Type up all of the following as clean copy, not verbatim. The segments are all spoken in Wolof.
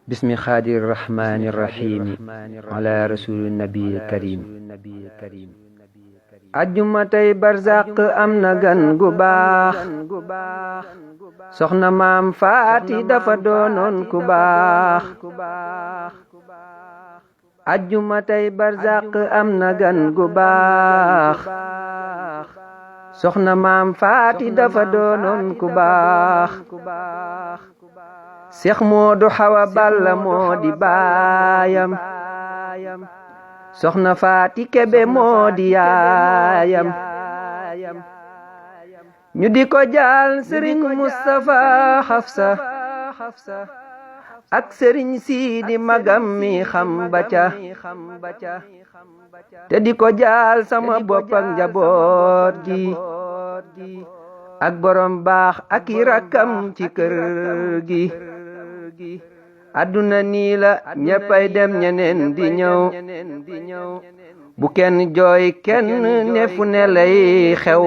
bismi xaadir rahmaani rahiimi ala rasuli nabi karim ajjuma tey barzaq am na gan gu baax soxna maam faati dafa doonoon ku baax ajjuma tey barzaq am na gan gu baax soxna maam faati dafa doonoon ku baax Seex Moodu Xawa Balla moo di baayam soxna faati kebe moo di yaayam ñu di ko jaal sëriñ Mustafa Xafsa ak sëriñ Siidi magam mi xam ba ca te di ko jaal sama bopp ak njaboot gi ak borom baax ak i rakkam ci kër gi àdduna nii la ñeppay dem ñeneen di ñëw bu kenn jooy kenn ne fu ne lay xew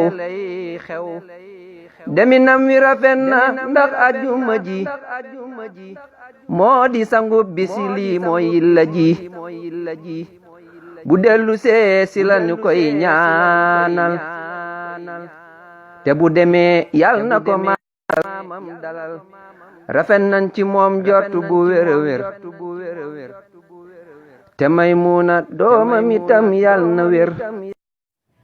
deminam wi rafet na ndax àjjuma ji moo di sangu bisi lii mooy yilla ji bu dellu see si la ñu koy ñaanal te bu demee yal na ko maamam dalal rafet nañ ci moom jortu bu wér a wér te Maymuna doomam itam yal na wér